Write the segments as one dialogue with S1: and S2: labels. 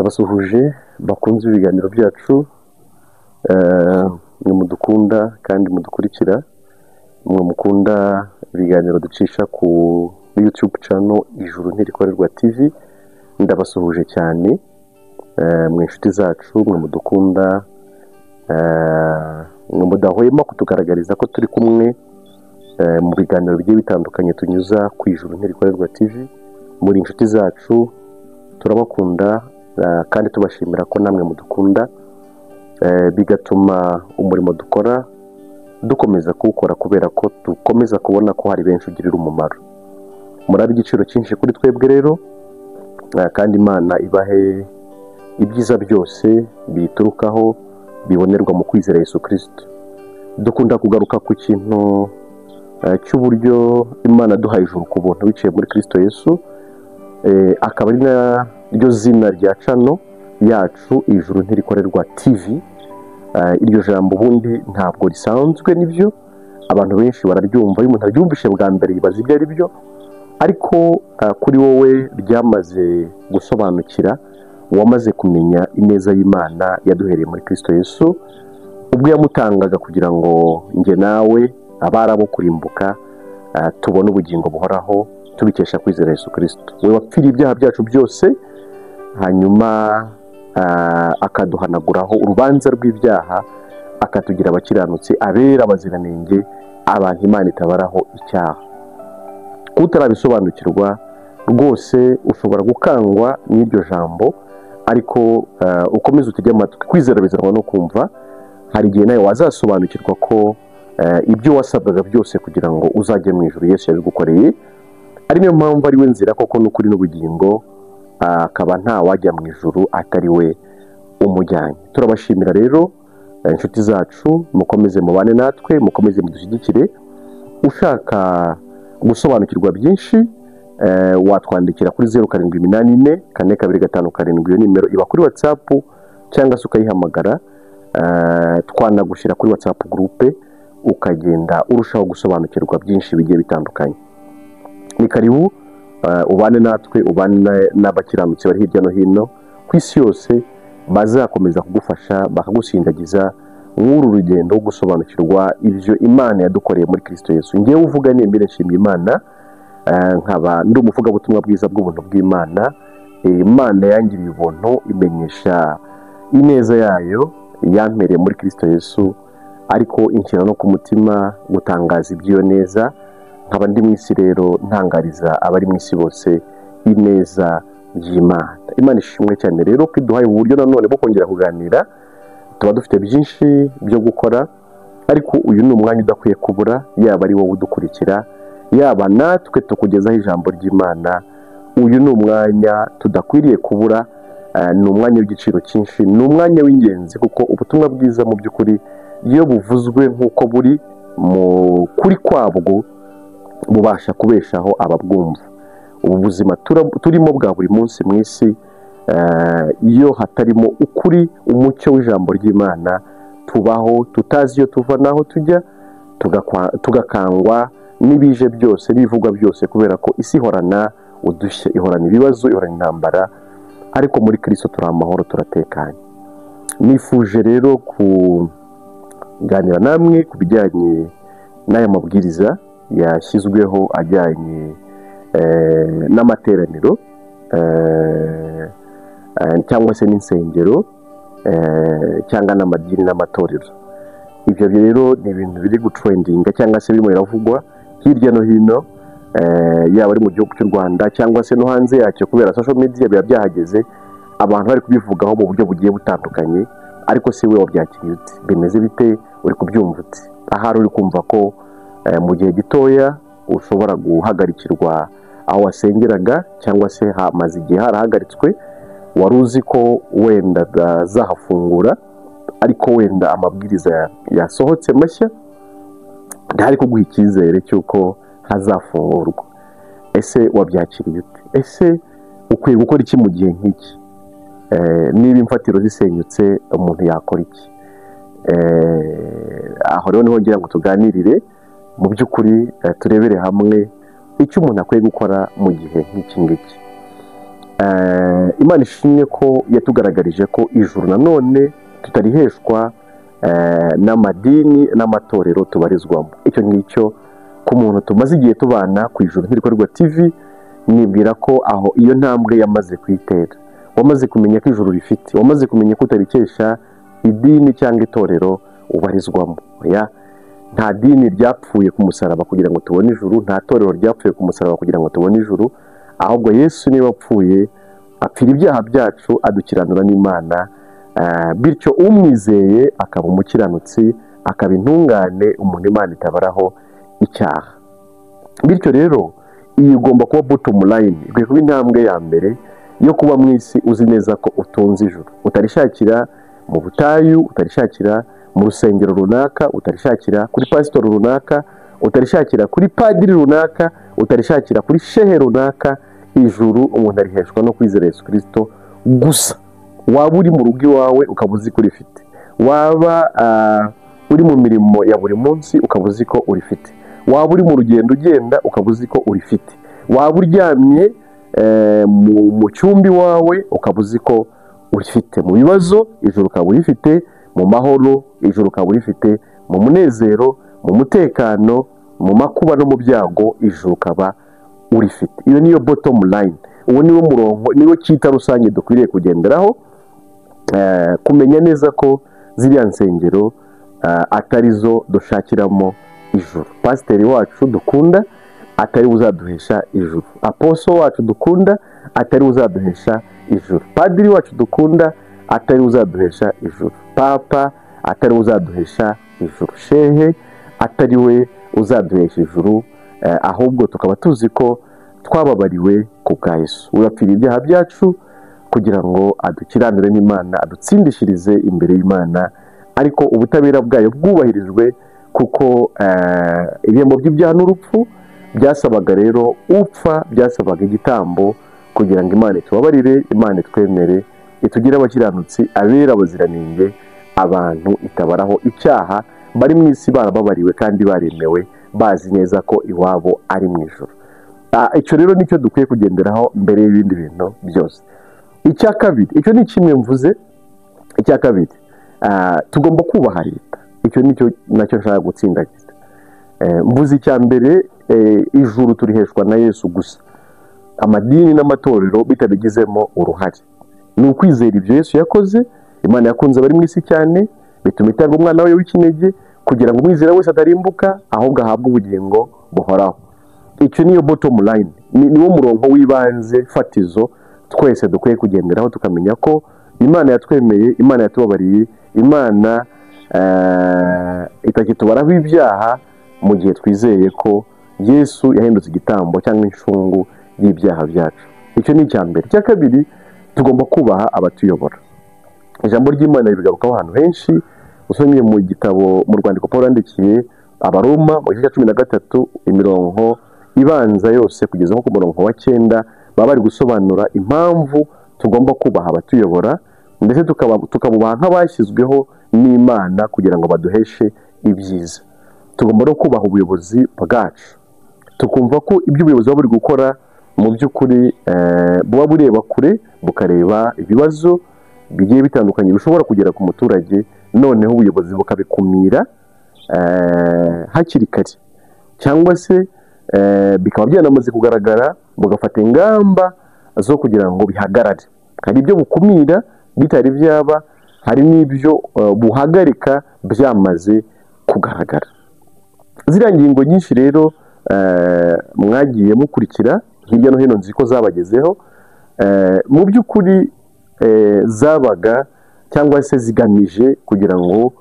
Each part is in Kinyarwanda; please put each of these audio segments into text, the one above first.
S1: Ndabasuhuje bakunze ibiganiro byacu, mwe mudukunda kandi mudukurikira, mwe mukunda ibiganiro ducisha ku YouTube channel Ijuru Ntirikorerwa TV, ndabasuhuje cyane, mwe inshuti zacu, mwe mudukunda, mwe mudahwema kutugaragariza ko turi kumwe mu biganiro bigiye bitandukanye tunyuza ku Ijuru Ntirikorerwa TV. Muri inshuti zacu, turabakunda kandi tubashimira ko namwe mudukunda, bigatuma umurimo dukora dukomeza kuwukora kubera ko dukomeza kubona ko hari benshi ugirira umumaro. Muri ab'igiciro cyinshi kuri twebwe rero, kandi Imana ibahe ibyiza byose biyiturukaho bibonerwa mu kwizera Yesu Kristo. Dukunda kugaruka ku kintu cy'uburyo Imana duhaye ijuru ku buntu biciye muri Kristo Yesu, akaba ari naryo zina rya channel yacu Ijuru Ntirikorerwa TV. Iryo jambo ubundi ntabwo risanzwe, nibyo abantu benshi bararyumva, iyo umuntu aryumvishe bwa mbere yibaza ibyo ari byo, ariko kuri wowe ryamaze gusobanukira, wamaze kumenya ineza y'Imana yaduhereye muri Kristo Yesu, ubwo yamutangaga kugira ngo njye nawe abari abo kurimbuka tubone ubugingo buhoraho tubikesha kwizera Yesu Kristo, we wapfiriye ibyaha byacu byose, hanyuma akaduhanaguraho urubanza rw'ibyaha, akatugira abakiranutsi, abera, abaziranenge, abantu Imana itabaraho icyaha. Utarabisobanukirwa rwose ushobora gukangwa n'iryo jambo, ariko ukomeze utege amatwi. Kwizera bizanwa no kumva. Hari igihe nawe wazasobanukirwa ko ibyo wasabwaga byose kugira ngo uzajye mu ijuru Yesu yabigukoreye, ari niyo mpamvu ari we nzira koko n'ukuri n'ubugingo, akaba nta wajya mu ijuru atari we umujyanye. Turabashimira rero inshuti zacu, mukomeze mubane natwe, mukomeze mudushyigikire. Ushaka gusobanukirwa byinshi watwandikira kuri 0784 4257, iyo nimero iba kuri WhatsApp cyangwa se ukayihamagara, twanagushyira kuri WhatsApp groupe, ukagenda urushaho gusobanukirwa byinshi bigiye bitandukanye. Ni karibu ubane natwe, ubane n'abakiranutsi bari hirya no hino ku isi yose, bazakomeza kugufasha bakagusindagiza nk'uru rugendo rwo gusobanukirwa ibyo Imana yadukoreye muri Kristo Yesu. Ngewe uvuga ni Emile Nshimiyimana, nkaba ndi umuvugabutumwa bwiza bw'ubuntu bw'Imana. Imana yangiriye ubuntu imenyesha ineza yayo yampereye muri Kristo Yesu, ariko inshyira no ku mutima gutangaza iby'iyo neza. Nkaba ndi mu isi rero ntangariza abari mu isi bose ineza y'Imana. Imana ishimwe cyane rero ko iduhaye uburyo nanone bwo kongera kuganira. Tuba dufite byinshi byo gukora, ariko uyu ni umwanya udakwiye kubura, yaba ari wowe udukurikira, yaba natwe tukugezaho ijambo ry'Imana. Uyu ni umwanya tudakwiriye kubura, ni umwanya w'igiciro cyinshi, ni umwanya w'ingenzi, kuko ubutumwa bwiza mu by'ukuri iyo buvuzwe nk'uko buri mu kuri kwabwo bubasha kubeshaho ababwumva. Ubu buzima turimo bwa buri munsi mu isi, iyo hatarimo ukuri, umucyo w'ijambo ry'Imana, tubaho tutazi iyo tuva n'aho tujya, tugakangwa n'ibije byose n'ibivugwa byose, kubera ko isi ihorana udushya, ihorana ibibazo, ihorana intambara, ariko muri Kristo turi amahoro, turatekanye. Nifuje rero kuganira namwe ku bijyanye n'aya mabwiriza yashyizweho ajyanye n'amateraniro cyangwa se n'insengero cyangwa n'amadini n'amatorero. Ibyo rero ni ibintu biri gutrendinga cyangwa se birimo biravugwa hirya no hino, yaba ari mu gihugu cy'u Rwanda cyangwa se no hanze yacyo, kubera social media biba byahageze, abantu bari kubivugaho mu buryo bugiye butandukanye. Ariko si we wabyakiriye ute? Bimeze bite? Uri kubyumva ute? Ahari uri kumva ko mu gihe gitoya ushobora guhagarikirwa aho wasengeraga, cyangwa se hamaze igihe harahagaritswe, wari uzi ko wenda bazahafungura, ariko wenda amabwiriza yasohotse mashya ntari kuguha icyizere cy'uko hazafungurwa. Ese wabyakiriye ute? Ese ukwiye gukora iki mu gihe nk'iki? Niba imfatiro zisenyutse umuntu yakora iki? Aho rero niho ngira ngo tuganirire mu by'ukuri, turebere hamwe icyo umuntu akwiye gukora mu gihe nk'iki ngiki. Imana ishimwe ko yatugaragarije ko ijuru nanone tutariheshwa n'amadini n'amatorero tubarizwamo. Icyo ngicyo ku muntu tumaze igihe tubana ku Ijuru Ntirikorerwa TV, nibwira ko aho iyo ntambwe yamaze kuyitera, wamaze kumenya ko ijuru rifite, wamaze kumenya ko utarikesha idini cyangwa itorero ubarizwamo. Oya, nta dini ryapfuye ku musaraba kugira ngo tubone ijuru, nta torero ryapfuye ku musaraba kugira ngo tubone ijuru, ahubwo Yesu niwe wapfuye apfira ibyaha byacu adukiranura n'Imana, bityo umwizeye akaba umukiranutsi, akaba intungane, umuntu Imana itabaraho icyaha. Bityo rero iyi igomba kuba bottom line, ikwiye kuba intambwe ya mbere yo kuba mu isi uzi neza ko utunze ijuru, utarishakira mu butayu, utarishakira mu rusengero runaka, utarishakira kuri pasitori runaka, utarishakira kuri padiri runaka, utarishakira kuri shehe runaka. Ijuru umuntu ariheshwa no kwizera Yesu Kristo gusa. Waba uri mu rugo iwawe ukaba uzi ko urifite, waba uri mu mirimo ya buri munsi ukaba uzi ko urifite, waba uri mu rugendo ugenda ukaba uzi ko urifite, waba uryamye mu cyumba iwawe ukaba uzi ko urifite, mu bibazo ijuru ukaba urifite, mu mahoro ijuru ukaba urifite, mu munezero, mu mutekano, mu makuba no mu byago ijuru ukaba urifite. Iyo niyo bottom line, uwo niwo murongo, niwo cyita rusange dukwiriye kugenderaho, kumenya neza ko ziriya nsengero atari zo dushakiramo ijuru. Pasiteri wacu dukunda atari uzaduhesha ijuru, aposo wacu dukunda atari uzaduhesha ijuru, padiri wacu dukunda atari uzaduhesha ijuru, papa atari uzaduhesha ijuru, shehe atari we uzaduhesha ijuru, ahubwo tukaba tuzi ko twababariwe ku bwa Yesu. Urapfira ibyaha byacu kugira ngo adukiranure n'Imana, adutsindishirize imbere y'Imana, ariko ubutabera bwayo bwubahirijwe, kuko ibihembo by'ibyaha n'urupfu byasabaga rero upfa, byasabaga igitambo kugira ngo Imana itubabarire, Imana itwemere, itugire abakiranutsi, abera, abaziranenge, abantu itabaraho icyaha, bari mu isi barababariwe kandi baremewe, bazi neza ko iwabo ari mu ijuru. Icyo rero nicyo dukwiye kugenderaho mbere y'ibindi bintu byose. Icya kabiri, icyo ni kimwe mvuze. Icya kabiri, tugomba kubaha leta. Icyo nicyo nacyo nshaka gutsindagiza. Mvuze icya mbere, ijuru turiheshwa na Yesu gusa, amadini n'amatorero bitabigizemo uruhare. Ni ukwizera ibyo Yesu yakoze. Imana yakunze abari mu isi cyane bituma itanga umwana we w'ikinege, kugira ngo umwizera wese atarimbuka ahubwo ahabwe ubugingo buhoraho. Icyo niyo bottom line, niwo murongo w'ibanze fatizo twese dukwiye kugenderaho, tukamenya ko Imana yatwemeye, Imana yatubabariye, Imana itakitubaraho ibyaha mu gihe twizeye ko Yesu yahindutse igitambo cyangwa incungu y'ibyaha byacu. Icyo ni icya mbere. Icya kabiri, tugomba kubaha abatuyobora. Ijambo ry'Imana ribigarukaho ahantu henshi. Usomye mu gitabo, mu rwandiko Paul yandikiye Abaroma, mu gice cya 13, imirongo ibanza yose kugeza nko ku murongo wa 9, baba bari gusobanura impamvu tugomba kubaha abatuyobora, ndetse tukabubaha nk'abashyizweho n'Imana kugira ngo baduheshe ibyiza. Tugomba no kubaha ubuyobozi bwacu, tukumva ko ibyo ubuyobozi buba buri gukora mu by'ukuri buba bureba kure, bukareba ibibazo bigiye bitandukanye bishobora kugera ku muturage, noneho ubuyobozi bukabikumira hakiri kare, cyangwa se bikaba byanamaze kugaragara, bugafata ingamba zo kugira ngo bihagarare. Hari ibyo bukumira bitari byaba, hari n'ibyo buhagarika byamaze kugaragara. Ziriya ngingo nyinshi rero mwagiye mukurikira hirya no hino, nzi ko zabagezeho, mu by'ukuri zabaga cyangwa se zigamije kugira ngo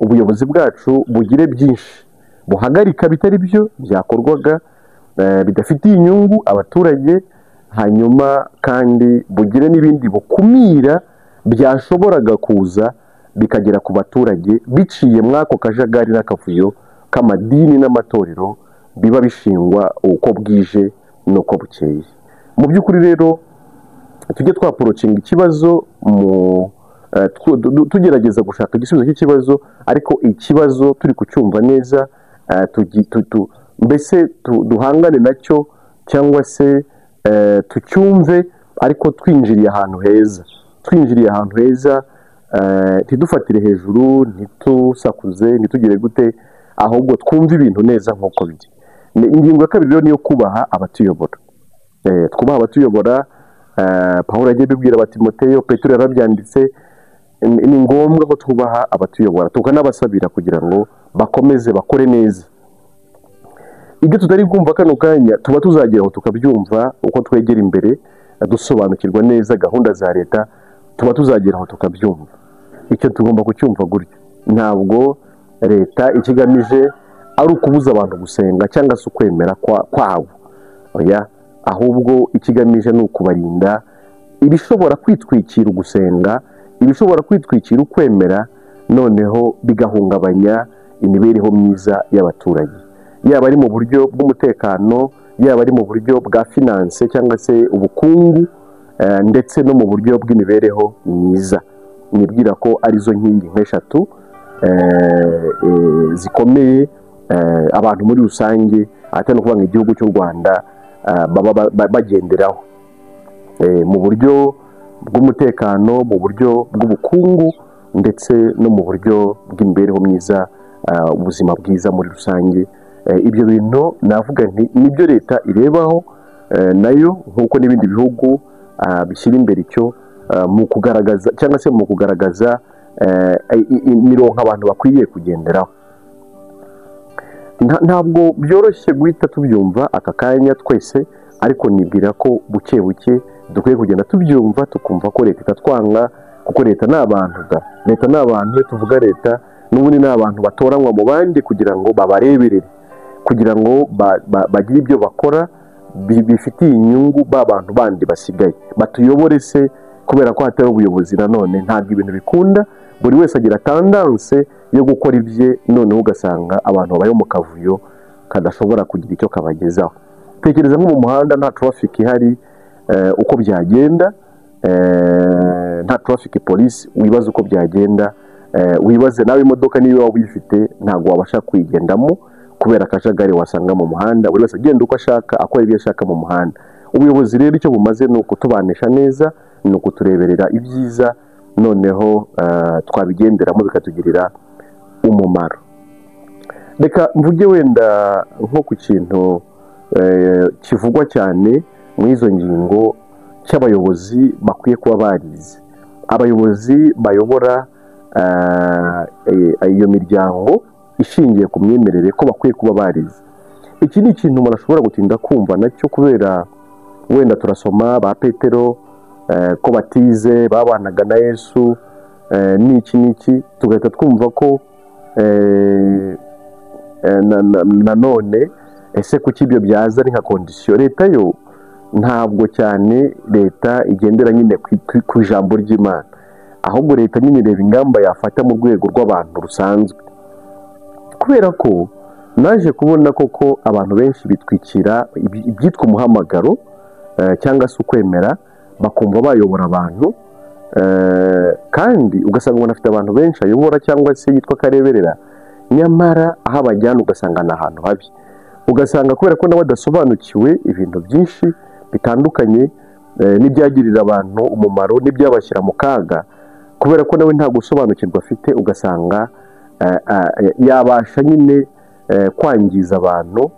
S1: ubuyobozi bwacu bugire byinshi buhagarika bitari byo byakorwaga, bidafitiye inyungu abaturage, hanyuma kandi bugire n'ibindi bukumira byashoboraga kuza bikagera ku baturage biciye muri ako kajagari n'akavuyo k'amadini n'amatorero biba bishingwa uko bwije n'uko bukeye. Mu by'ukuri rero tujye twapproachinga ikibazo mu tugerageza gushaka igisubizo cy'ikibazo, ariko ikibazo turi kucyumva neza, mbese duhangane nacyo cyangwa se tucyumve, Ariko twinjiriye ahantu heza, twinjiriye ahantu heza, ntidufatire hejuru, ntitusakuze, ntitugire gute, ahubwo twumve ibintu neza nk'uko biri. Ingingo ya kabiri rero niyo kubaha abatuyobora. Twubaha abatuyobora. Pawulo yagiye abibwira Abatimoteyo, Petero yarabyanditse. Ni ngombwa ko twubaha abatuyobora, tukanabasabira kugira ngo bakomeze bakore neza. Ibyo tutari kumva kano kanya tuba tuzageraho tukabyumva uko twegera imbere, dusobanukirwa neza gahunda za leta, tuba tuzageraho tukabyumva. Icyo tugomba kucyumva gutyo. Ntabwo leta ikigamije ari ukubuza abantu gusenga cyangwa se ukwemera kwabo, oya, ahubwo ikigamije ni ukubarinda ibishobora kwitwikira ugusenga, ibishobora kwitwikira ukwemera, noneho bigahungabanya imibereho myiza y'abaturage, yaba ari mu buryo bw'umutekano, yaba ari mu buryo bwa finance cyangwa se ubukungu, ndetse no mu buryo bw'imibereho myiza. Nibwira ko arizo nkingi nk'eshatu zikomeye abantu muri rusange, atari no kuvuga ngo igihugu cy'u Rwanda, baba bagenderaho mu buryo bw'umutekano, mu buryo bw'ubukungu, ndetse no mu buryo bw'imibereho myiza, ubuzima bwiza muri rusange. Ibyo bintu navuga nti nibyo leta irebaho nayo, nk'uko n'ibindi bihugu bishyira imbere icyo mu kugaragaza cyangwa se mu kugaragaza imirongo abantu bakwiye kugenderaho. Ntabwo byoroshye guhita tubyumva aka kanya twese, ariko nibwira ko buke buke dukwiye kugenda tubyumva, tukumva ko leta itatwanga, kuko leta ni abantu da. Leta ni abantu, iyo tuvuga leta n'ubundi ni abantu batoranywa mu bandi kugira ngo babareberere, kugira ngo bagire ibyo bakora bifitiye inyungu ba bantu bandi basigaye, batuyobore se, kubera ko hatari ubuyobozi nanone ntabwo ibintu bikunda. Buri wese agira tendance yo gukora ibye, noneho ugasanga abantu babayeho mu kavuyo kadashobora kugira icyo kabagezaho. Tekereza nko mu muhanda nta traffic ihari, uko byagenda, nta traffic police, wibaze uko byagenda, wibaze nawe imodoka niba waba uyifite ntabwo wabasha kuyigendamo kubera akajagari wasanga mu muhanda, buri wese agenda uko ashaka, akora ibyo ashaka mu muhanda. Ubuyobozi rero icyo bumaze ni ukutubanisha neza, ni ukutureberera ibyiza, noneho twabigenderamo bikatugirira umumaro. Reka mvuge wenda nko ku kintu kivugwa cyane muri izo ngingo cy'abayobozi bakwiye kuba barize. Abayobozi bayobora iyo miryango ishingiye ku myemerere ko bakwiye kuba barize. Iki ni ikintu umuntu ashobora gutinda kumva nacyo, kubera wenda turasoma ba Petero ko batize, babanaga na Yesu, n'iki n'iki, tugahita twumva ko nanone ese kuki ibyo byaza ari nka condition. Leta yo ntabwo cyane leta igendera nyine ku ijambo ry'Imana, ahubwo leta nyine ireba ingamba yafata mu rwego rw'abantu rusanzwe. Kubera ko naje kubona koko abantu benshi bitwikira ibyitwa umuhamagaro cyangwa se ukwemera, bakumva bayobora abantu, kandi ugasanga umuntu afite abantu benshi ayobora cyangwa se yitwa kareberera, nyamara aho abajyana ugasanga ni ahantu habi. Ugasanga kubera ko nawe adasobanukiwe ibintu byinshi bitandukanye, n'ibyagirira abantu umumaro n'ibyabashyira mu kaga, kubera ko nawe nta gusobanukirwa afite, ugasanga yabasha nyine kwangiza abantu,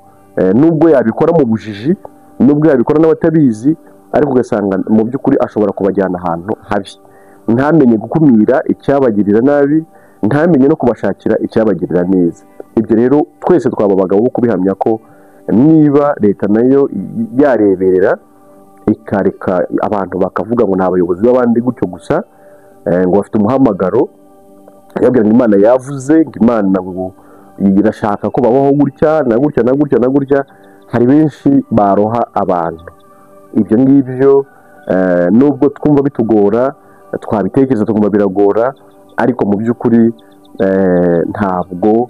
S1: nubwo yabikora mu bujiji, nubwo yabikora n'abatabizi, ariko ugasanga mu by'ukuri ashobora kubajyana ahantu habi, ntamenye gukumira icyabagirira nabi, ntamenye no kubashakira icyabagirira neza. Ibyo rero twese twaba abagabo bo kubihamya ko niba leta nayo yareberera ikareka abantu bakavuga ngo ni abayobozi b'abandi gutyo gusa, ngo bafite umuhamagaro, yabwira ngo Imana yavuze, ngo Imana ngo irashaka ko babaho gutya na gutya na gutya na gutya, hari benshi baroha abantu. Ibyo ngibyo nubwo twumva bitugora, twabitekereza tukumva biragora, ariko mu by'ukuri ntabwo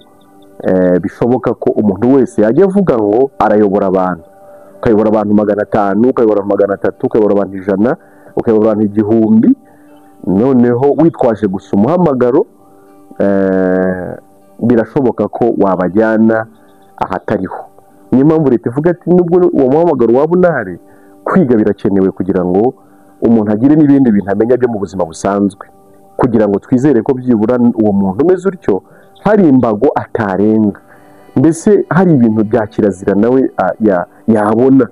S1: bishoboka ko umuntu wese yajya avuga ngo arayobora abantu. Ukayobora abantu 500, ukayobora 300, ukayobora abantu 100, ukayobora abantu 1000, noneho witwaje gusa umuhamagaro, birashoboka ko wabajyana ahatariho. Niyo mpamvu leta ivuga ati nubwo uwo muhamagaro waba unahari, kwiga birakenewe kugira ngo umuntu agire n'ibindi bintu amenya byo mu buzima busanzwe, kugira ngo twizere ko byibura uwo muntu umeze utyo hari imbago atarenga, mbese hari ibintu bya kirazira nawe yabona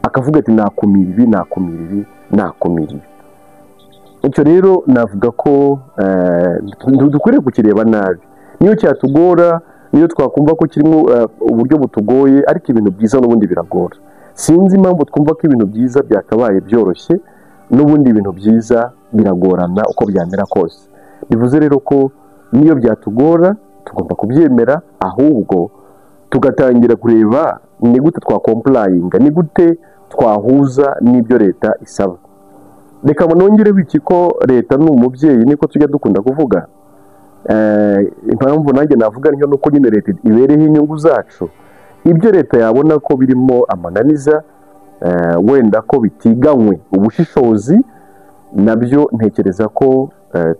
S1: akavuga ati nakumira ibi, nakumira ibi, nakumira ibi. Icyo rero navuga ko dukwiriye kukireba nabi, niyo cyatugora, niyo twakumva ko kirimo uburyo butugoye, ariko ibintu byiza n'ubundi biragora. Sinzi impamvu twumva ko ibintu byiza byakabaye byoroshye, n'ubundi ibintu byiza biragorana uko byamera kose. Bivuze rero ko niyo byatugora tugomba kubyemera, ahubwo tugatangira kureba ni gute twakompurayinga, ni gute twahuza n'ibyo leta isaba. Reka nongere wiki ko leta ni umubyeyi, niko tujya dukunda kuvuga. Impamvu nanjye navuga niyo nuko nyine leta ibereho inyungu zacu. Ibyo leta yabona ko birimo amananiza, wenda ko bitiganywe ubushishozi, nabyo ntekereza ko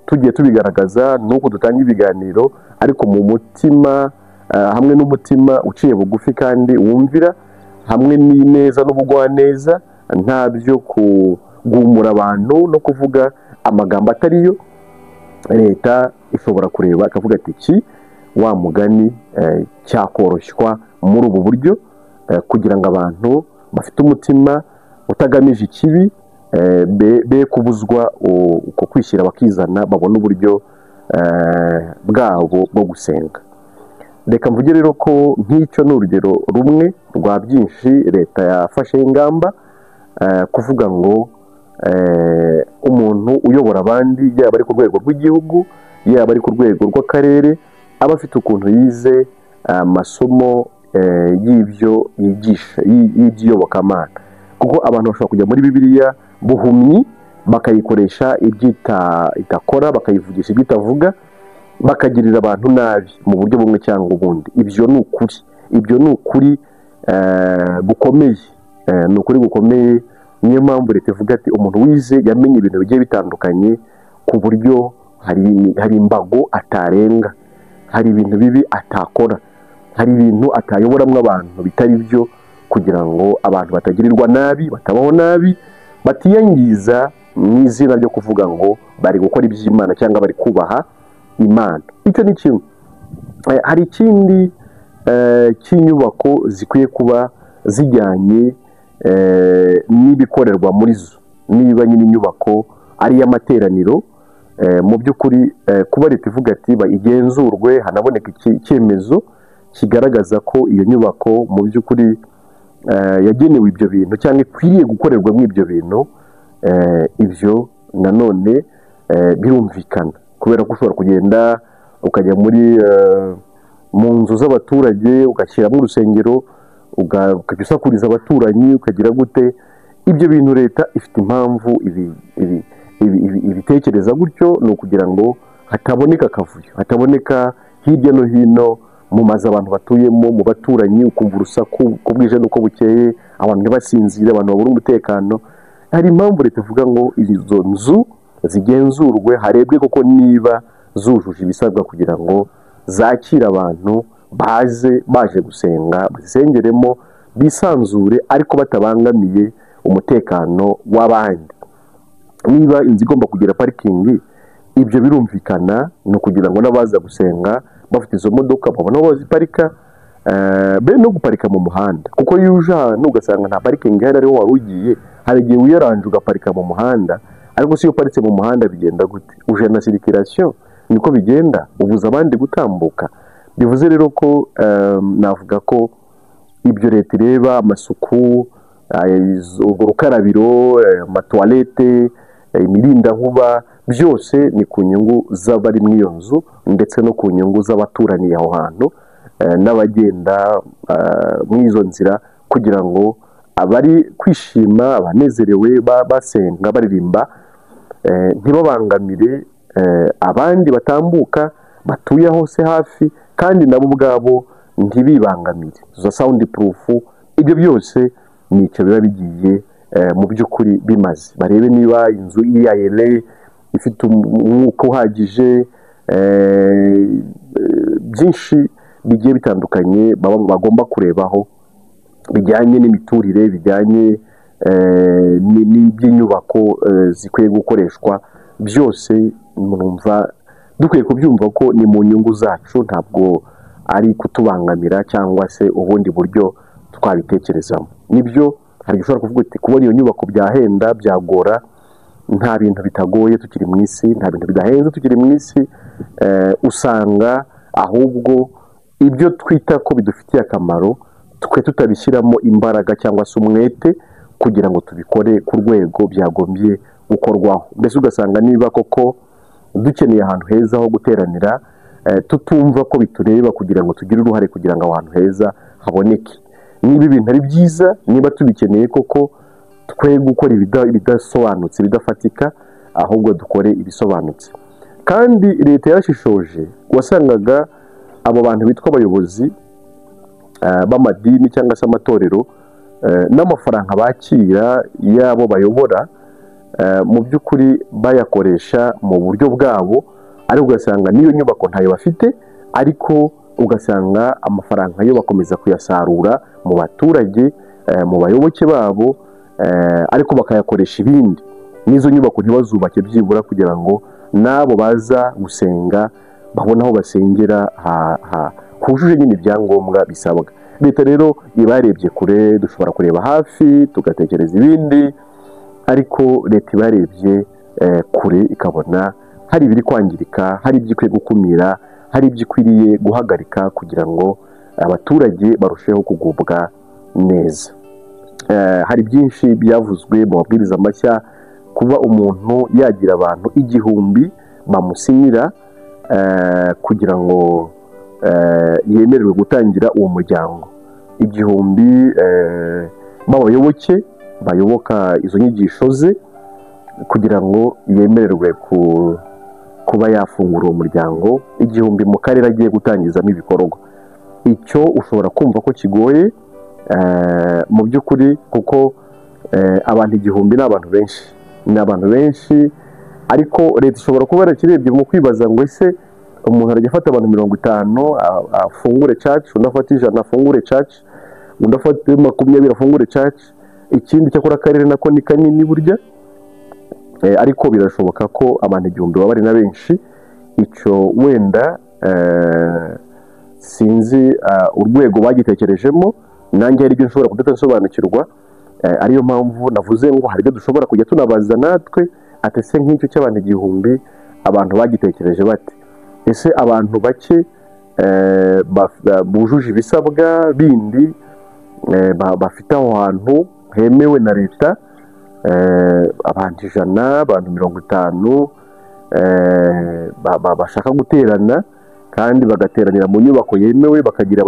S1: tugiye tubigaragaza nuko dutanga ibiganiro, ariko mu mutima hamwe n'umutima uciye bugufi kandi wumvira, hamwe n'ineza n'ubugwaneza, nta byo kugumura abantu no kuvuga amagambo atariyo. Leta ishobora kureba akavuga ati iki wa mugani cyakoroshywa muri ubu buryo, kugira ngo abantu bafite umutima utagamije ikibi be kubuzwa uko kwishyira bakizana, babone uburyo bwabo bwo gusenga. Reka mvuge rero ko nk'icyo ni urugero rumwe rwa byinshi leta yafashe ingamba, kuvuga ngo umuntu uyobora abandi, yaba ari ku rwego rw'igihugu, yaba ari ku rwego rw'akarere, aba afite ukuntu yize amasomo y'ibyo yigisha, y'iby'iyobokamana. Kuko abantu bashobora kujya muri Bibiliya buhumyi, bakayikoresha ibyo itakora, bakayivugisha ibyo itavuga, bakagirira abantu nabi mu buryo bumwe cyangwa ubundi. Ibyo ni ukuri, ibyo ni ukuri gukomeye, ni ukuri gukomeye. Niyo mpamvu leta ivuga ati umuntu wize yamenye ibintu bigiye bitandukanye, ku buryo hari imbago atarenga, hari ibintu bibi atakora, hari ibintu atayoboramo abantu bitari byo, kugira ngo abantu batagirirwa nabi, batabaho nabi, batiyangiza mu izina ryo kuvuga ngo bari gukora iby'Imana cyangwa bari kubaha Imana. Icyo ni kimwe. Hari ikindi cy'inyubako zikwiye kuba zijyanye n'ibikorerwa muri zo. Niba nyine inyubako ari iy'amateraniro, mu by'ukuri kuba leta ivuga ati igenzurwe, hanaboneka icyemezo kigaragaza ko iyo nyubako mu by'ukuri yagenewe ibyo bintu cyangwa ikwiriye gukorerwamo ibyo bintu, ibyo nanone birumvikana, kubera ko ushobora kugenda ukajya muri mu nzu z'abaturage, ugashyiramo urusengero, ukajya usakuriza abaturanyi, ukagira gute. Ibyo bintu leta ifite impamvu ibitekereza gutyo, ni ukugira ngo hataboneka akavuyo, hataboneka hirya no hino mu mazu abantu batuyemo, mu baturanyi, ukumva urusaku uko bwije n'uko bukeye, abantu ntibasinzire, abantu babura umutekano. Hari impamvu leta ivuga ngo izo nzu zigenzurwe, harebwe koko niba zujuje ibisabwa kugira ngo zakire abantu baze baje gusenga, bazisengeremo bisanzure, ariko batabangamiye umutekano w'abandi. Niba inzu igomba kugira parikingi, ibyo birumvikana, ni ukugira ngo n'abaza gusenga bafite izo modoka babone aho baziparika, be no guparika mu muhanda. Kuko iyo uje ahantu ugasanga nta parikingi ihari ariho wari ugiye, hari igihe wiyaranje ugaparika mu muhanda, ariko si iyo uparitse mu muhanda bigenda gute? Uje na sirikirasiyo, niko bigenda, ubuza abandi gutambuka. Bivuze rero ko navuga ko ibyo leta ireba, amasuku, urwo rukarabiro, amatuwarete, imirindankuba, byose ni ku nyungu z'abari muri iyo nzu, ndetse no ku nyungu z'abaturaniye aho hantu, n'abagenda muri izo nzira, kugira ngo abari kwishima, abanezerewe, basenga, baririmba, ntibabangamire abandi batambuka batuye hose hafi, kandi nabo ubwabo ntibibangamire. Za sound proof, ibyo byose nicyo biba bigiye mu by'ukuri bimaze. Barebe niba inzu iri ifite umwuka uhagije, byinshi bigiye bitandukanye bagomba kurebaho, bijyanye n'imiturire, bijyanye n'iby'inyubako zikwiye gukoreshwa byose. Mwumva dukwiye kubyumva ko ni mu nyungu zacu, ntabwo ari kutubangamira cyangwa se ubundi buryo twabitekerezamo. Nibyo, hari ushobora kuvuga uti kubona iyo nyubako byahenda, byagora. Nta bintu bitagoye tukiri mu isi, nta bintu bidahenze tukiri mu isi. Usanga ahubwo ibyo twita ko bidufitiye akamaro twe tutabishyiramo imbaraga cyangwa se umwete kugira ngo tubikore ku rwego byagombye gukorwaho. Mbese ugasanga niba koko dukeneye ahantu heza ho guteranira, tutumva ko bitureba kugira ngo tugire uruhare kugira ngo aho hantu heza haboneke. Niba ibintu ari byiza, niba tubikeneye koko, twe gukora ibidasobanutse, ibidafatika, ahubwo dukore ibisobanutse. Kandi leta yarashishoje, wasangaga abo bantu bitwa abayobozi b'amadini cyangwa se amatorero, n'amafaranga bakira y'abo bayobora, mu by'ukuri bayakoresha mu buryo bwabo, ariko ugasanga n'iyo nyubako ntayo bafite, ariko ugasanga amafaranga yo bakomeza kuyasarura mu baturage, mu bayoboke babo, ariko bakayakoresha ibindi. N'izo nyubako ntibazubake byibura kugira ngo n'abo baza gusenga babone aho basengera hujuje nyine ibyangombwa bisabwa. Leta rero ibarebye kure, dushobora kureba hafi tugatekereza ibindi, ariko leta ibarebye kure ikabona hari ibiri kwangirika, hari ibyo ikwiye gukumira, hari ibyo ikwiriye guhagarika kugira ngo abaturage barusheho kugubwa neza. Hari byinshi byavuzwe mu mabwiriza mashya, kuba umuntu yagira abantu 1000 bamusinyira kugira ngo yemererwe gutangira uwo muryango. 1000 b'abayoboke bayoboka izo nyigisho ze kugira ngo yemererwe kuba yafungura uwo muryango, 1000 mu karere agiye gutangizamo ibikorwa. Icyo ushobora kumva ko kigoye mu by'ukuri, kuko abantu 1000 ni abantu benshi, ni abantu benshi, ariko leta ishobora kuba yarakirebye mu kwibaza ngo ese umuntu arajya afata abantu 50 afungure church, undi afate 100 afungure church, undi afate 20 afungure church. Ikindi cyakora akarere nako ni kanini burya, ariko birashoboka ko abantu 1000 baba ari na benshi. Icyo wenda sinzi urwego bagitekerejemo, nanjye hari ibyo nshobora kudasobanukirwa, ariyo mpamvu navuze ngo hari ibyo dushobora kujya tunabaza natwe, ati ese nk'icyo cy'abantu 1000 abantu bagitekereje bate? Ese abantu bake bujuje ibisabwa bindi, bafite aho hantu hemewe na leta, abantu 100, abantu 50 bashaka guterana kandi bagateranira mu nyubako yemewe, bakagira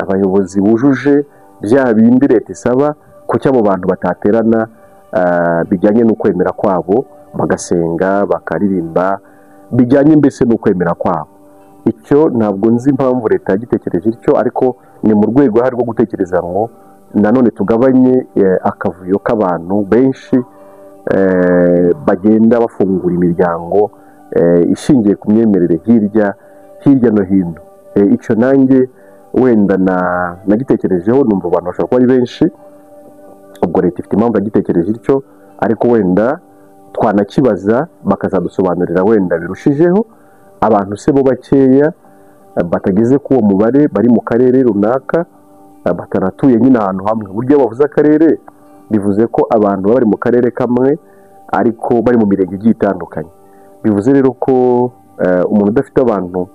S1: abayobozi bujuje bya bindi leta isaba, kuki abo bantu bataterana bijyanye n'ukwemera kwabo, bagasenga, bakaririmba bijyanye mbese n'ukwemera kwabo. Icyo ntabwo nzi impamvu leta yagitekereje ityo, ariko ni mu rwego rwo gutekereza ngo nanone tugabanye akavuyo k'abantu benshi bagenda bafungura imiryango ishingiye ku myemerere hirya no hino. Icyo nanjye wenda nagitekerejeho, numva abantu bashobora kuba ari benshi, ubwo leta ifite impamvu yagitekereje ityo, ariko wenda twanakibaza bakazadusobanurira wenda birushijeho. Abantu se bo bakeya batageze ku uwo mubare bari mu karere runaka, batanatuye nyine ahantu hamwe. Buryo bavuze akarere bivuze ko abantu baba bari mu karere kamwe ariko bari mu mirenge igiye itandukanye. Bivuze rero ko umuntu udafite abantu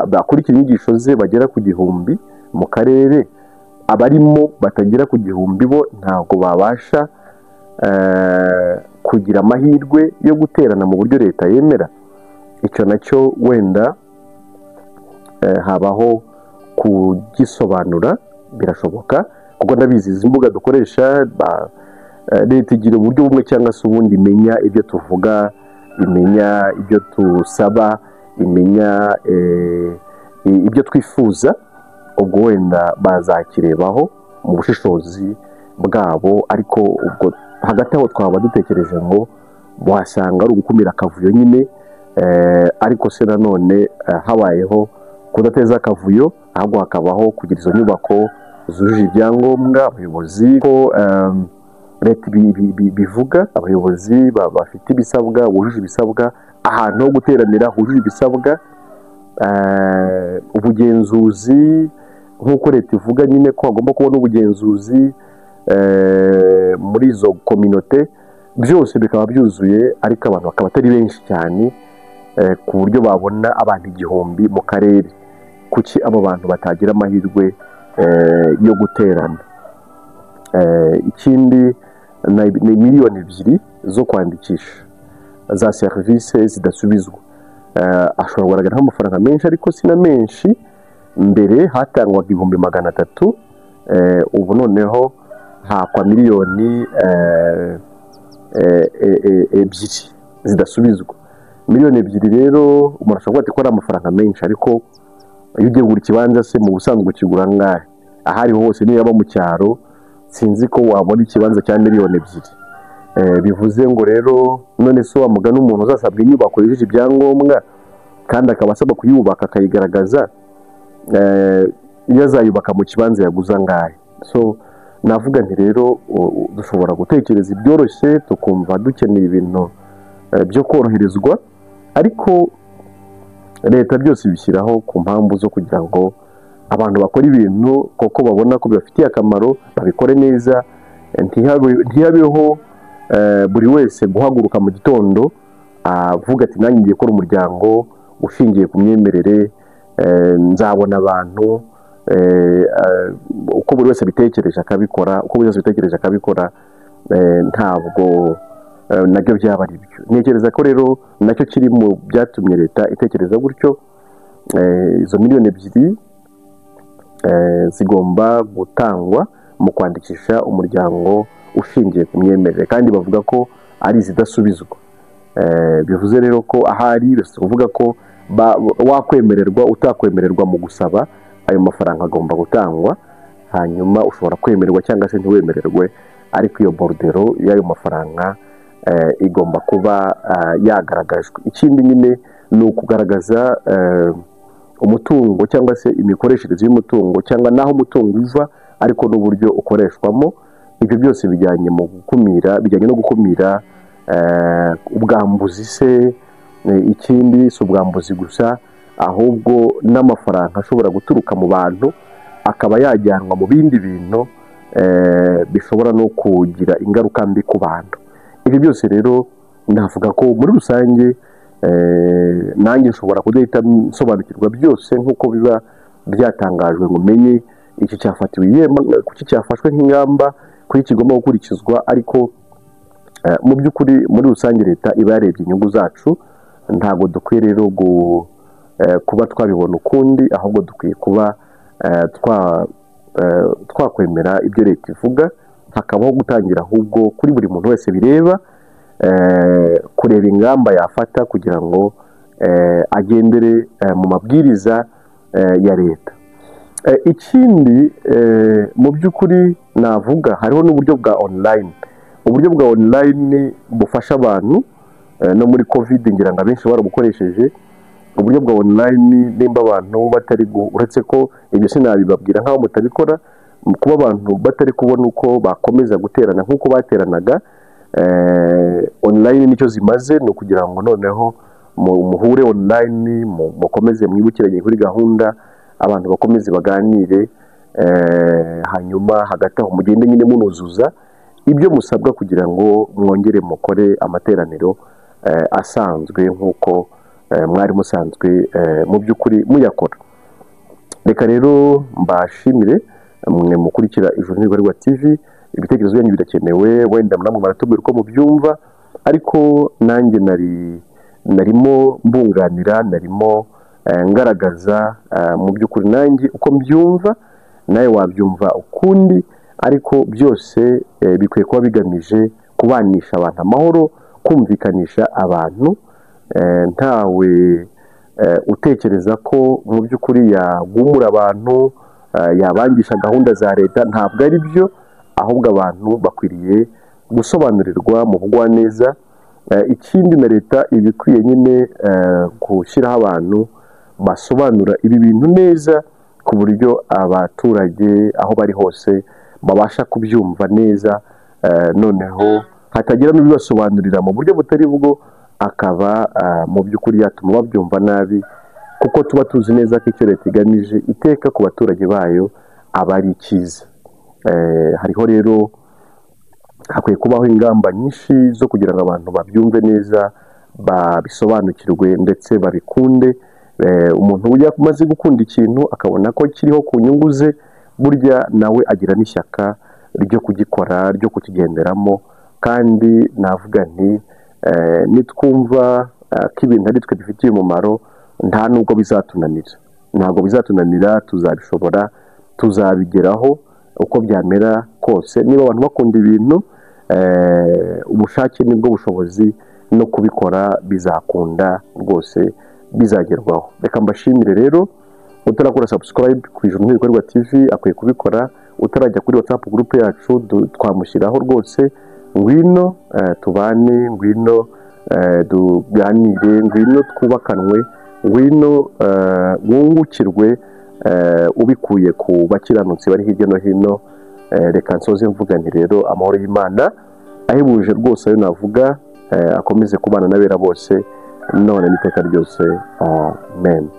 S1: bakurikira inyigisho ze bagera ku 1000 mu karere, abarimo batagera ku 1000 bo ntabwo babasha kugira amahirwe yo guterana mu buryo leta yemera. Icyo nacyo wenda habaho kugisobanura, birashoboka, kuko ndabizi izi mbuga dukoresha, leta igira uburyo bumwe cyangwa se ubundi imenya ibyo tuvuga, imenya ibyo tusaba, imenya ibyo twifuza. Ubwo wenda bazakirebaho mu bushishozi bwabo, ariko ubwo hagati aho twaba dutekereje ngo wasanga ari ugukumira akavuyo nyine, ariko se nanone habayeho kudateza akavuyo, ahubwo hakabaho kugira izo nyubako zujuje ibyangombwa, abayobozi ko leta bivuga, abayobozi bafite ibisabwa, bujuje ibisabwa, ahantu ho guteranira hujuje ibisabwa, ubugenzuzi nk'uko leta ivuga nyine ko hagomba kubona ubugenzuzi muri izo kominote, byose bikaba byuzuye, ariko abantu bakaba atari benshi cyane ku buryo babona abantu 1000 mu karere. Kuki abo bantu batagira amahirwe yo guterana? Ikindi ni miliyoni 2 zo kwandikisha za serivisi zidasubizwa. Ashobora kugaragara nk'amafaranga menshi, ariko si na menshi. Mbere hatangwaga 300,000, ubu noneho hakwa miliyoni 2 zidasubizwa. Miliyoni 2 rero umuntu ashobora kuvuga ko ari amafaranga menshi, ariko iyo ugiye kugura ikibanza se mu busanzwe ukigura angahe? Aho ariho hose, niyo yaba mu cyaro, sinzi ko wabona ikibanza cya miliyoni 2. Bivuze ngo rero none se wa mugani umuntu uzasabwa inyubako yujuje ibyangombwa kandi akaba asabwa kuyubaka akayigaragaza, iyo azayubaka mu kibanza yaguze angahe? So navuga nti rero dushobora gutekereza ibyoroshye, tukumva dukeneye ibintu byo koroherezwa, ariko leta byose ibishyiraho ku mpamvu zo kugira ngo abantu bakora ibintu koko babona ko bibafitiye akamaro, babikore neza, ntihabeho buri wese guhaguruka mu gitondo avuga ati nanjye ngiye gukora umuryango ushingiye ku myemerere, nzabona abantu, uko buri wese abitekereje akabikora, uko buri wese abitekereje akabikora, ntabwo nabyo byaba ari byo. Ntekereza ko rero nacyo kiri mu byatumye leta itekereza gutyo. Izo miliyoni 2 zigomba gutangwa mu kwandikisha umuryango ushingiye ku myemerere, kandi bavuga ko ari izidasubizwa. Bivuze rero ko ahari kuvuga ko wakwemererwa utakwemererwa mu gusaba, ayo mafaranga agomba gutangwa, hanyuma ushobora kwemererwa cyangwa se ntiwemererwe, ariko iyo borudero y'ayo mafaranga igomba kuba yagaragajwe. Ikindi nyine ni ukugaragaza umutungo cyangwa se imikoreshereze y'umutungo, cyangwa n'aho umutungo uva, ariko n'uburyo ukoreshwamo. Ibyo byose bijyanye mu gukumira, bijyanye no gukumira ubwambuzi se. Ikindi si ubwambuzi gusa, ahubwo n'amafaranga ashobora guturuka mu bantu akaba yajyanwa mu bindi bintu bishobora no kugira ingaruka mbi ku bantu. Ibyo byose rero navuga ko muri rusange nanjye nshobora kudahita nsobanukirwa byose nk'uko biba byatangajwe, ngo umenye iki cyafatiwe, kuki cyafashwe nk'ingamba, kuki kigomba gukurikizwa, ariko mu by'ukuri muri rusange leta iba yarebye inyungu zacu. Ntabwo dukwiye rero kuba twabibona ukundi, ahubwo dukwiye kuba twakwemera ibyo leta ivuga, hakabaho gutangira ahubwo kuri buri muntu wese bireba, kureba ingamba yafata kugira ngo agendere mu mabwiriza ya leta. Ikindi mu by'ukuri navuga, hariho n'uburyo bwa online. Uburyo bwa online bufasha abantu, no muri covid ngira ngo abenshi barabukoresheje. Uburyo bwa online, nimba abantu batari, uretse ko ibyo sinabibabwira nk'aho mutabikora, kuba abantu batari kubona uko bakomeza guterana nk'uko bateranaga, online nicyo zimaze, ni ukugira ngo noneho muhure online, mukomeze mwibukiranye kuri gahunda, abantu bakomeze baganire, hanyuma hagati aho mugende nyine munuzuza ibyo musabwa kugira ngo mwongere mukore amateraniro asanzwe nk'uko mwari musanzwe mu by'ukuri muyakora. Reka rero mbashimire mwe mukurikira Ijuru n'Ibikorwa TV, ibitekerezo byanyu birakenewe, wenda namwe baratubwira uko mubyumva, ariko nanjye narimo mbunganira, narimo ngaragaza mu by'ukuri nanjye uko mbyumva, nawe wabyumva ukundi, ariko byose bikwiye kuba bigamije kubanisha abantu amahoro, kumvikanisha abantu, ntawe utekereza ko mu by'ukuri yagumura abantu, yabangisha gahunda za leta. Ntabwo ari byo, ahubwo abantu bakwiriye gusobanurirwa mu bugwaneza. Ikindi na leta iba ikwiye nyine gushyiraho abantu basobanura ibi bintu neza, ku buryo abaturage aho bari hose babasha kubyumva neza, noneho hatagira n'ubibasobanurira mu buryo butari bwo, akaba mu by'ukuri yatuma babyumva nabi, kuko tuba tuzi neza ko icyo leta igamije iteka ku baturage bayo aba ari icyiza. Hariho rero hakwiye kubaho ingamba nyinshi zo kugira ngo abantu babyumve neza, babisobanukirwe ndetse babikunde. Umuntu ujya umaze gukunda ikintu akabona ko kiriho ku nyungu ze, burya nawe agira n'ishyaka ryo kugikora, ryo kukigenderamo. Kandi navuga nti nitwumva ko ibintu ari twe bifitiye umumaro, nta nubwo bizatunanira, ntabwo bizatunanira, tuzabishobora, tuzabigeraho uko byamera kose. Niba abantu bakunda ibintu, ubushake nibwo bushobozi, no kubikora bizakunda rwose, bizagerwaho. Reka mbashimire rero. Utarakora subscribe ku Ijuru Ntibikorwa TV akwiye kubikora, utarajya kuri WhatsApp group yacu twamushyiraho rwose, ngwino tubane, ngwino tuganire, ngwino twubakanwe, ngwino wungukirwe ubikuye ku bakiranutsi bari hirya no hino. Reka nsoze mvuga nti rero amahoro y'Imana ahebuje rwose ayo navuga, akomeze kubana n'abera bose none n'iteka ryose, amen.